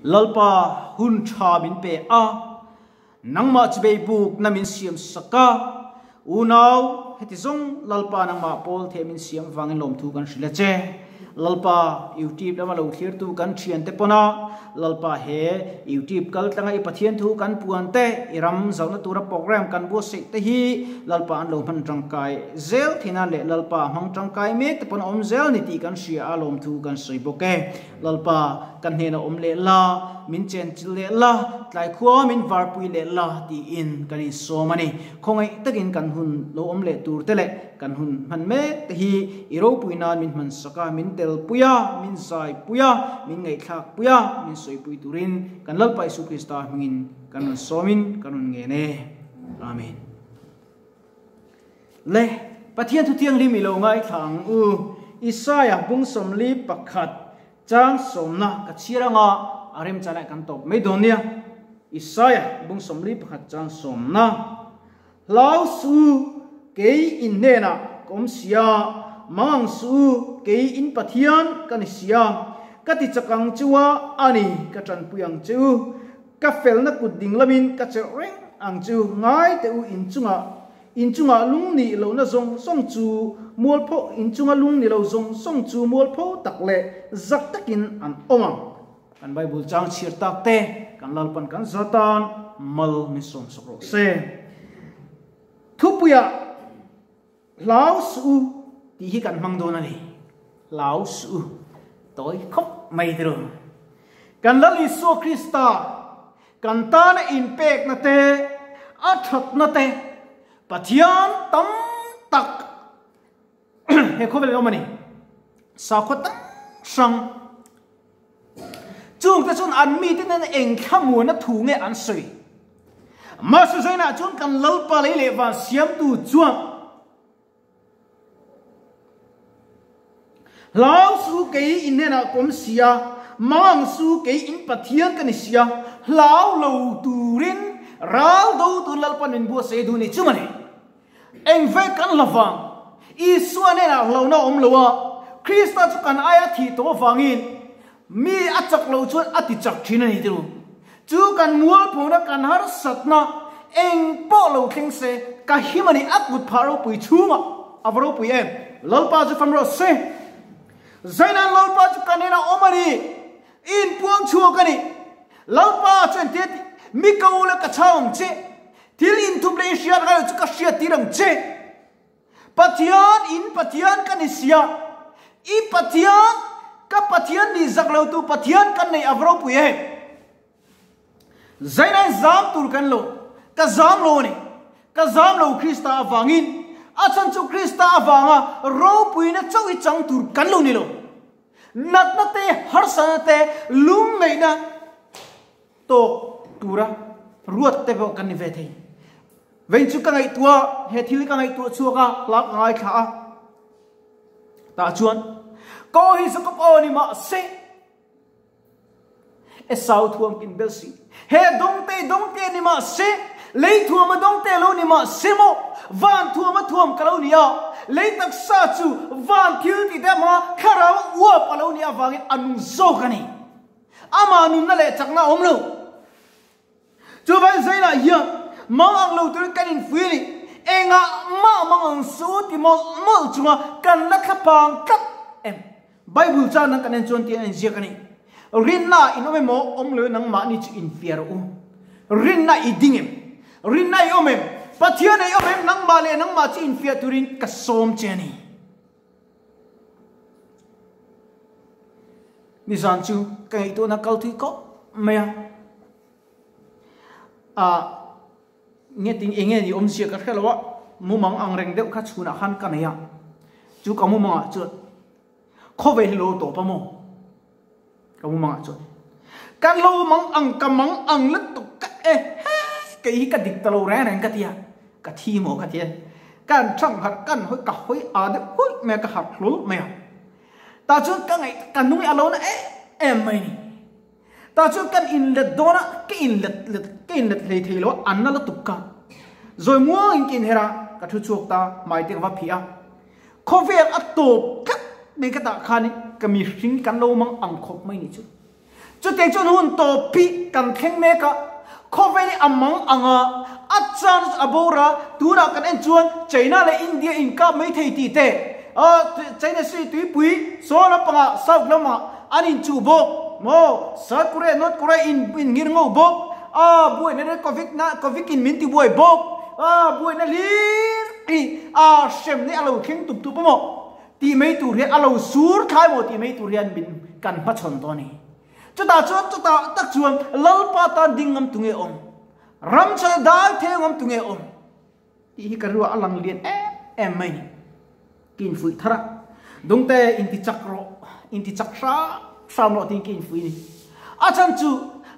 Lalpa hun tha min pe a, nangmah chibei bukna min siam sak a, unau heti zawng Lalpa nangmah pawl theh min siam vangin lawmthu kan hrilh a che. Lalpa YouTube lama lo thlirtu kan thiante pawna Lalpa he YouTube kal tlanga i Pathian thu kan puan te, i ram zohna tura program kan buatsaih te hi Lalpa an lo hman tangkai zel thina leh Lalpa hmang tangkai mek te pawn a awm zel ni tih kan hria a lawmthu kan sawi bawk e. Lalpa, ka hnenah awm leh la, min chenchilh leh la, tlai khua min varpui leh la tiin kan insawm a ni. Khawngaih takin kan hun lo awm leh tur te leh kan hun hman mek te hi i ropui nan min hman sak a, min tel pui a, min zai pui a, min ngaihthlak pui a, min sawipui turin kan Lalpa Isu Krista hmingin kan rawn sawmin kan rawn ngen e. Amen. Le, Pathian Thuthianghlim i lo ngaithla ang u. Isaia bung 41 chang sawmna ka chhiar anga a remchana kan tawp mai dawn nia. Isaia bung 41 chang sawmna. Hlau su kei in hnenah ka awm sia, mangang su kei in Pathian ka ni sia, ka ti chak ang chu a, ani ka tanpui ang che u. Ka felna kut ding lamin ka chelh reng ang chu, ngai teh u inchungah, inchungah lung nih lohna zawng zawng chu mualpho, inchunga lung ni lo zawng zawng chu mualpho tak leh zak takin an awm ang. Kan Bible chang chhiar tak te kan Lalpan kan za tan mal min sawm sawk rawh se. Thupuiah hlau suh u tih hi kan hmang dawn a ni. Hlau suh u. Tawi khawp mai te ru. Kan Lal Isua Krista kan tana inpekna te, a thatna te, Pathian tam tak he khawvel in awm a ni. Sakhaw tam hrang Chung te chuan an mite nen eng thlamuana thu nge an sawi? Mahse zainah chuan kan Lalpa lei leh van siamtu chuan Hlau su kei in hnenah ka awm si a, mangang su kei in Pathian ka ni si a, hlau lo turin ral do tur Lalpa min buatsaih duh ni chu mawle. Eng ve kan hla vang? Isua hnenah hlauhna a awm lo a, Krista chu kan aia thih tawh avangin mi a chak loh chuan a ti chak thin a ni tilo. Chu kan mualphona kan harsatna eng pawh lo thleng se ka him a ni, a kut phah ropui chhungah a va ropui em? Lalpa chu fam rawh se. Zainan Lalpa chu kan hnenah awm a ni, i inpuang chhuak a ni. Lalpa chuan tia ti, mi ko la ka chhang ang che. Thil inthup leh i hriat ngai lo chu ka hriat tir ang che. Pathian in Pathian ka ni sia, i Pathian ka Pathian nih zak lo tu Pathian kan nei a va ropui e. Zainain zam tur kan lo, ka zam lo a ni. Ka zam lo Krista avangin, a chhan chu Krista avanga ropuina chauh hi chang tur kan lo ni lo. Natna te, harsatna te, lungngaihna tawk tura ruat te pawh kan ni ve thei. Vei chu ka ngaihtuah, he thil hi ka ngaihtuah chhuak a, hla ka ngaithla a. Tah chuan, ka aw hi Jacob aw ni mah se, Esau thuam kin bel si. He dawngte dawngte ni mah se, lei thuama dawngte lo ni mah se maw, van thuama thuam ka lo ni a, lei taksa chu van thil ti te hmanga thlarau uap a lo nih avangin a nung zawk a ni. Amah nunna leh chakna a awm lo. Chuvain Zainah hian mang ang lo turin kan infuih a ni. Engah mah mang ang su ti mawlh mawlh chunga kan la thlapang tlat em? Bible chuan nang kan en chuan tiin a inziak a ni. Rinna in awm emaw awm lo nangmahni chu infiah rawh u. Rinna i ding em? Rinna i awm em? Pathian i awm em? Nangmah leh nangmah chu infiah turin ka sawm che a ni. Nizan chu ka ngaihtuahna kal thui khawp mai a. A nge ting enge ni awm zia ka hre lo a, mumang ang reng deuh kha chhunah khan ka nei a. Chu ka mumangah chuan khawvel hi lo tawp a maw? Ka mumangah chuan kan lo mang ang ka mang ang lutuk ka e he kei hi ka dik ta lo reng reng ka ti a, ka thi maw ka ti a. Kan thang harh kan hawi ka hawi a deuh hulh mai a, ka harh hlul mai a. Tah chuan ka ngaih ka hnung hi a lo na em em mai a ni. Tah chuan kan inlet dawn a, ka inlet let ka inlet hlei thei lo a, an na lutuk ka. Zawi muangin ka inher a, ka thu chhuak ta, hmai te ka va phih a. Khawvel a tawp tlat mai ka tah khanin ka mihring kan lo mang ang khawp mai nih chu. Chutiang chuan hun tawp hi kan thleng mek a, khawvel hi a mang ang a, a chance a bawr a, tunah kan en chuan China leh India inkap mai thei tih te, China Sea tuipui saw lampangah South lamah an inchuh bawk maw, South Korea North Korea in inngir ngo bawk, a buaina leh Covid na Covid in min tibuai bawk, a buaina hlir hi a hremna hi a lo thleng tup tup a maw. Tih mai tur hian a lo sur thlai maw tih mai tur hian min kan hmachhawn tawh a ni. Chutah chuan chutah tak chuan Lalpa tan ding ngam tunge awm? Ram chhan dai thei ngam tunge awm? Tih hi ka rilruah a lang lian em em mai ni. Ka infuih thar a, Dungte inti chak rawh, inti chak hram hram rawh tiin ka infuih a ni. A chhan chu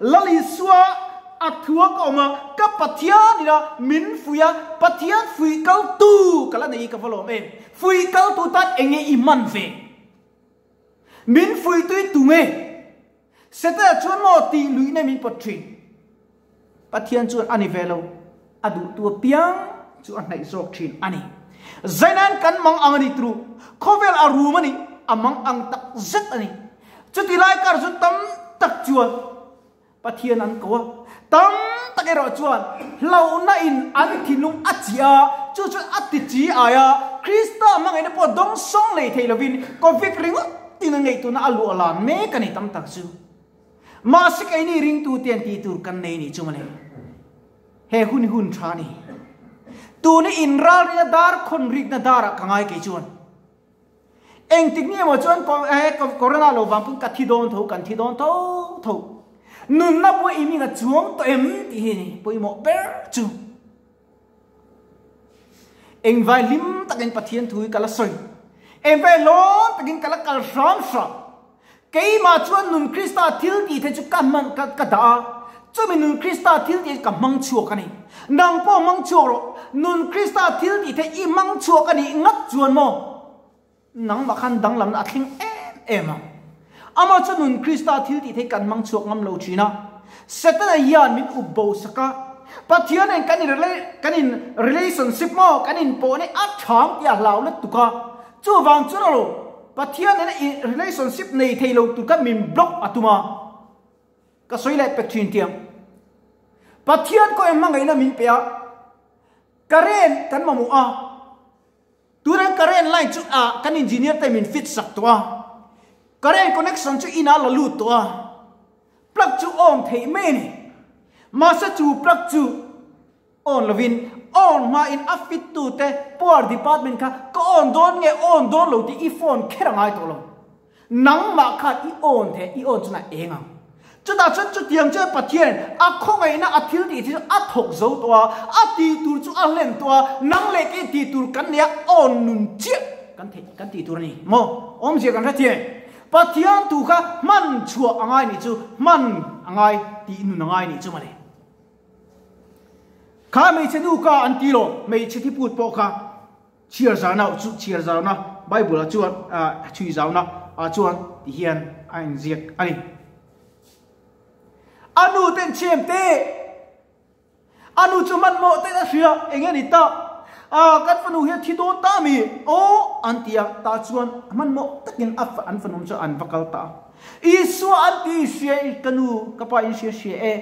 Lal Isua a thua ka awm a, ka Pathian ina min fuih a, Pathian fuih kal tu ka la nei i ka va lawm em? Fuih kal tu tan eng nge i hman ve? Min fuih tui tu nge? Setana chuan maw tih luihna min pawt thin? Pathian chuan a ni ve lo, a duhtu apiang chu a hnaih zawk thin a ni. Zainan kan mang ang a ni tru, khawvel a rum a ni, a mang ang tak zet a ni. Chuti lai kar chu tam tak chuan Pathian an ko a, tam tak erawh chuan hlauhna in an thinlung a chiah a, chu chuan a ti chi ai a, Krista hmangaihna pawh dawngsawng lei thei lovin Covid ringawt in a ngaihtuahna a luah lan mek a ni tam tak chu. Mahse keini ringtute an tih tur kan nei nih chu mawle. He hun hi hun tha a ni. Tuna inralrina dar khawn rikna darah ka ngai kei chuan. Engtik nge maw chuan corona lo vang pawn ka thi dawn tho, kan thi dawn tho tho. Nunna pawh i ming a chuang tawh em tih hi a ni pawimawh ber chu. Engvai hlim takin Pathian thu hi ka la sawi. Engvai lawm takin ka la kal hram hram. Keimah chuan nun Krista thil tih theih chu ka hman ka ka dah a, chumi nun Krista thil tih ka hmang chhuak a ni. Nang pawh hmang chhuak rawh, nun Krista thil tih theih i hmang chhuak a nih ngat chuan maw? Nangmah khan danglamna a thleng em em ang. Amah chu nun Krista thil tih theih kan hmang chhuak ngam lo thin a. Setana hian min up bo sak a, Pathian nen kan in kan in relationship maw kan in pawh nih a thang tih a hlau lutuk a, chuvang chuan alo Pathian nena i relationship nei thei lo tur kha min block a tum a, ka sawi leh pek thin tiang. Pathian kawng hmangaihna min pe a, current kan mamawh a, tunah current line chu ah kan engineer te min fit sak tawh a, current connection chu inah la lut tawh a, plug chu on theih mai a ni. Mahse chu plug chu On lovin, on hmain a fit tute power department kha ka on dawn nge on dawn lo tih i phone kher a ngai tawh lo. Nangmah khan i on the, i on chuan a eng ang. Chutah chuan chutiang chuan Pathian a khawngaihna a thil tih chu a thawk zo tawh a, a tih tur chu a hlen tawh a, nang leh kei tih tur kan nei a, on nun chiah kan theih kan tih tur a ni maw? Awmzia kan hrethiam. Pathian thu kha hman chhuah a ngai nih chu, hman a ngai tih nun a ngai nih chu mawle. Kha hmeichhe nu ka an ti lo, hmeichhe thiput pawh kha chhiar zana chu chhiar zauna Bible ah chuan chhui zauna ah chuan ti hian a inziak a ni. A nu ten chhem te, a nu chu hmanhmawh ten a hria, eng nge ni ta, kan fanu hian thi dawn ta mi aw an ti a, tah chuan hmanhmawh takin a an fanu chu an va kal ta a. Isua an ti i hria i ka nu ka pa in hria hria e,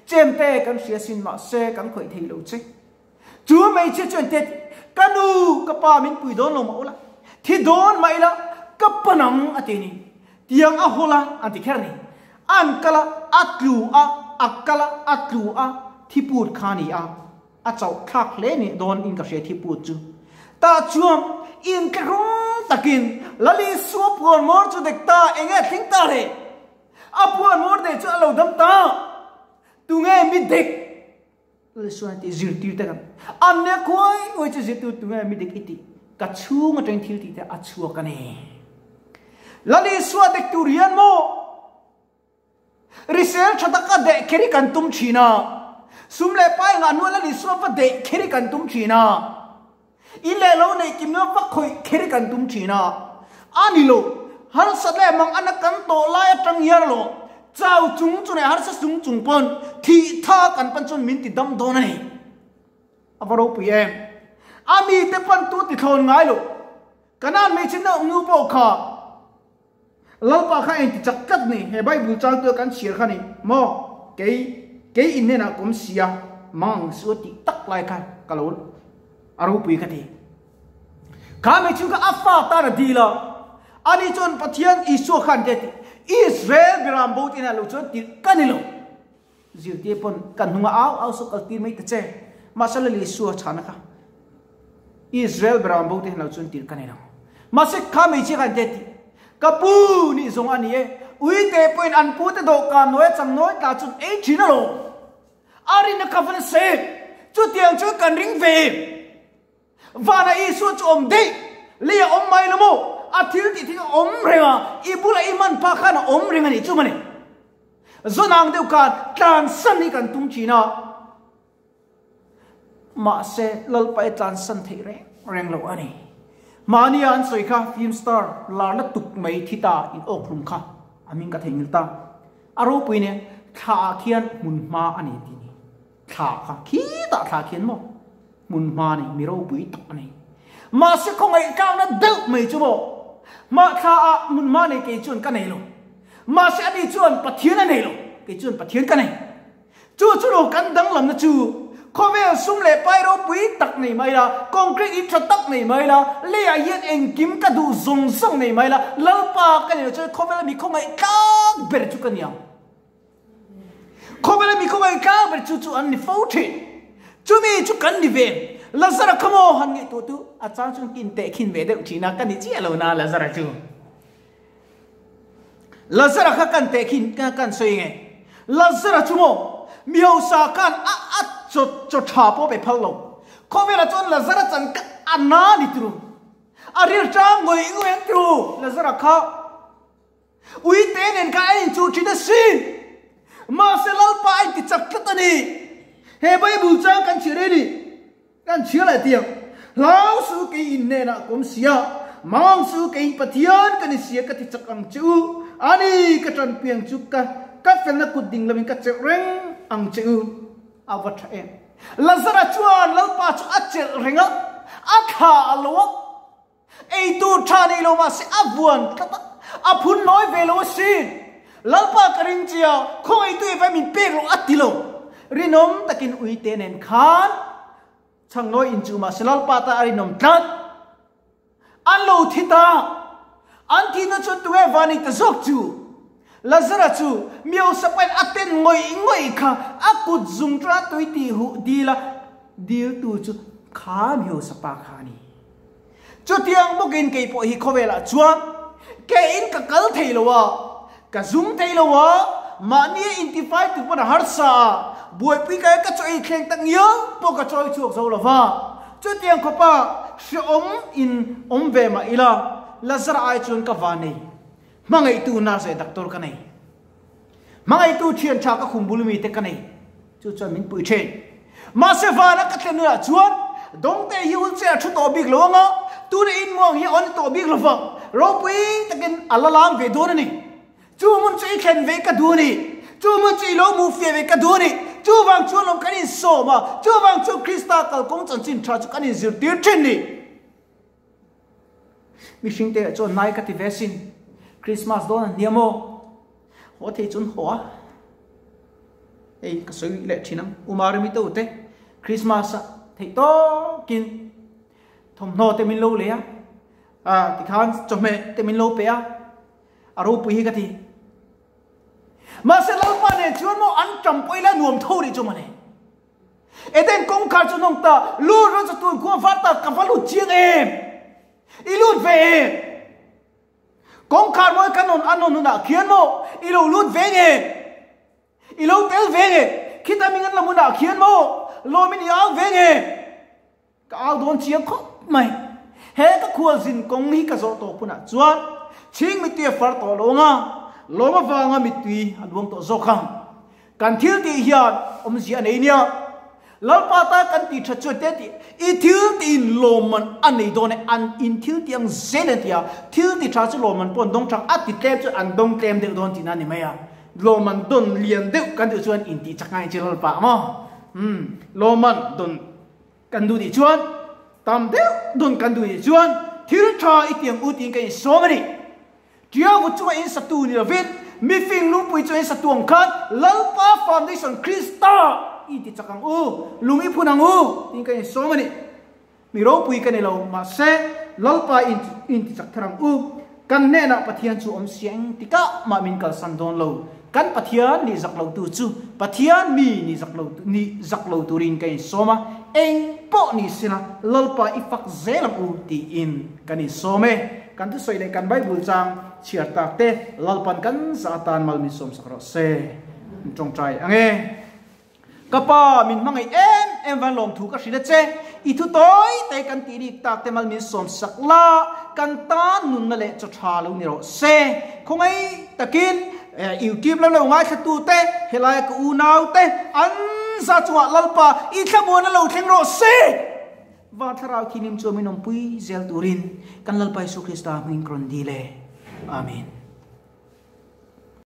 chemte kan hria sin mahse kan khawih thei lo che. Chu hmeichhia chuan te ka nu ka pa min pui dawn lo mah ula, thi dawn mah ila ka pa nang a ti ni. Tiang a hawl a an ti kher a ni. An kal a, a tlu a, a kal a, a tlu a, thiput kha a ni a. A chauh thlak hle nih dawn in ka hria thiput chu. Tah chuan inthlahrung takin Lal Isua puan mawr chu dek ta eng nge thleng ta le? A puan mawr deh chu a lo dam ta. Tunge mi dek? Lal Isua ti zirtir te kan an ne khuai khuai chu zirtir tunge mi dek i tih? Ka chhung atangin thil tih te a chhuak a ni. Lal Isua dek tur hian maw? Risel tha taka deh kher hi kan tum thin a, sum leh pai ngah hnuah la Isua va deh kher hi kan tum thin a, in leh lo neih kim hnuah va khawih kher hi kan tum thin a, a ni lo, harsat leh mang ana kan tawh lai atang hian lo, chau chung chu leh harsa chung chung pawn thih tha kan pan chuan min ti dam dawn a ni. A va ropui em? A mite pan tu ti thlawn ngai lo, Kanan hmeichhe nu pawh kha. Lalpa kha in ti chak tlat ni he Bible chang tu kan chhiar kha ni maw kei kei in hnenah kum sia mang su ti tak lai kha ka lo a ropui ka ti. Kha mi chu ka a fa ta na dila ani chuan Pathian Isua khan te ti Israel biram bo tin a lo chuan ti ka ni lo. Zirtir pawn kan hnunga au au saw kal tir mai ta che. Mahse Lal Isua chhana kha Israel beram bo te lo chuan tir ka nei lo. Mahse kha hmeichhia khan te ti ka pu nih zawng a ni e. Ui te pawhin an pu te dawhkan nawi a chang nawi tla chuan ei thin a lo. A rinna kha van se chutiang chuan kan ring ve. Vana Isua chu awm daih, lei a awm mai lo maw? A thil tih thing a awm reng a, i bula i man pa khan a awm reng a nih chu mawni. Zawnang deuh khan tlansan hi kan tum thin a, mahse Lalpa i tlansan theih reng reng lo a ni. Mahnia an sawi kha film star lar la tuk mai thi ta in awk hlum kha a hming ka theihnghilh ta. A ropui nen thla ah khian hmun hma a nei tih ni. Thla kha khitah thla khian maw hmun hma nei mi ropui tak a nei. Mahse khawngaih tlakna deuh mai chu maw mah thla ah hmun hma nei kei chuan ka nei lo. Mahse ani chuan Pathian a nei lo, kei chuan Pathian ka nei. Chu chu lo kan danglamna chu khawvel sum leh pai ropui tak nei mai la, concrete in tha tak nei mai la, leiah hian engkim ka duh zawng zawng nei mai la, Lalpa ka nei lo chuan khawvela mi khawngaih tlak ber chu ka ni ang. Khawvela mi khawngaih tlang ber chu chu an ni fo thin. Chumi chu kan ni ve. Lazara kha maw han ngaihtuah tu a chang chuan kin teh khin ve deuh thin a, ka ni chiah lo na Lazara chu. Lazara kha kan teh khin kan sawi nge. Lazara chu maw mi hausa khan a a chaw chaw tha pawh pe phal lo. Khawvela chuan Lazara chan ka a na ni turu. A ril tang ngawih ngawih an turu Lazara kha. Ui te nen kha a inchuh thin a si. Mahse Lalpa a inti chak tlat a ni. He Bible chang kan chhiar e ni. Kan chhiar leh tiang. Hlau su kei in hnenah ka awm sia, mang su kei in Pathian ka ni sia ka ti chak ang che u. Ani ka tanpui ang chu ka ka felna kut ding lovin ka chelh reng ang che u. A va tha em. Lazara chuan Lalpa chu a chelh reng a, a thla a lo a. Ei tur tha nei lo mahse a vuan tlat a, a phun nawi ve lo asin. Lalpa ka ring che a, khawngaih tu efa min pek loh a ti lo. Rinawm takin uite nen khan chhang nawi inchuh mahse Lalpa ta a rinawm tlat. An lo thi ta. An thihna chuan tunge va nei ta zawk chu? Lazara chu Miosapain a ten ngawih ngawih kha a kut zung ṭa tui tih huh dil a, diltu chu kha Miosapa kha a ni. Chutiang bawkin kei pawh hi khawvelah chuan ke in ka kal thei lo a, ka zum thei lo a, mahni a intifai tur pawn a harsa a, buaipui ka ka chaw ei thleng tak ngial pawh ka chawi chhuak zo lo va. Chutiang khawpa hreawm in awm ve mah ila, Lazara ai chuan ka va nei. Hmangaihtu nurse leh doctor ka nei. Hmangaihtu thian tha ka khum bul mi te ka nei. Chu chuan min pui thin. Mahse vana ka thlen hunah chuan Dawngte hi wheelchair a thu tawh bik lo anga, tuna in muang hi a on tawh bik lovang. Ropui takin a la lam ve dawn a ni. Chu hmun chu i thlen ve ka duh a ni. Chu hmun chu i lo hmuh fiah ve ka duh a ni. Chuvang chuan lawm kan insawm a, chuvang chuan Krista kalkawng chanchin tha chu kan inzirtir thin ni. Mihring te chuan nai ka ti ve sin. Christmas dawn a hniam aw. Haw thei chuan haw a. Hei ka sawi leh thin ang. Umar mi te ute Christmas a theih tawkin thawmhnaw te min lo lei a. A tikhan chawhmeh te min lo pe a. A ropui hi ka ti. Mahse Lalpa nen chuan maw an ṭampui la nuam tho rih chu mawle. Eden kawngkhar chu nawng ta, lut rawh chatuan khua var ta ka va lut chiang em? I lut ve em? Kawngkhar mawi ka nawn a nawn hunah khian maw i lo lut ve nge? I lo tel ve nge? Khita ming an lam hunah khian maw lawmin i au ve nge? Ka au dawn chiang khawp mai. He ka khualzin kawng hi ka zawh tawh hunah chuan chhing mittui a far tawh lo ang a, lawm avanga mittui a luang tawh zawk ang. Kan thil tih hian awmzia a nei nia. Lalpa ta kan tih that chuan te tih i thil tiin lawmman a nei dawn e, an in thil tih ang zel an ti a, thil ti tha chu lawmman pawh an dawng tha, a ti tlem chuan an dawng tlem deuh dawn tihna a ni mai a. Lawmman dawn lian deuh kan duh chuan intih chak ngai che Lalpa ang aw. Umm lawmman dawn. Kan duh nih chuan tam deuh dawn kan duh nih chuan thil tha i tiang u tiin ka insawm a ni. Tiau vut chunga in satu ni lovin, mifing lungpui chunga in satu ang khan Lalpa foundation Krista i ti chak ang u, lung i phun ang u tiin ka insawm a ni. Mi ropui ka ni lo, mahse Lalpa in in ti chak thar ang u. Kan hnenah Pathian chu awm sia eng tikah mah min kalsan dawn lo. Kan Pathian nih zak lo tu chu Pathian mi nih zak lo nih zak lo turin ka insawm a, eng pawh ni sela Lalpa i fak zel ang u tiin kan insawm e. Kan thusawi leh kan Bible chang chhiar tak te Lalpan kan za atan mal min sawmsak rawh se. Min tawngtai ang e. Ka pa, min hmangaih em em van lawmthu ka hrilh a che. I thu tawi te kan tih rik tak te mal min sawmsak la, kan tan nunna leh chaw tha lo ni rawh se. Khawngaih takin YouTube lam lo ngaithlatu te, helaia ka unau te, an za chungah Lalpa i thlamuan a lo thleng rawh se. Van thlarau thilim chu min awmpui zel turin kan Lalpa Isu Krista hming ka rawn dil e. Amen.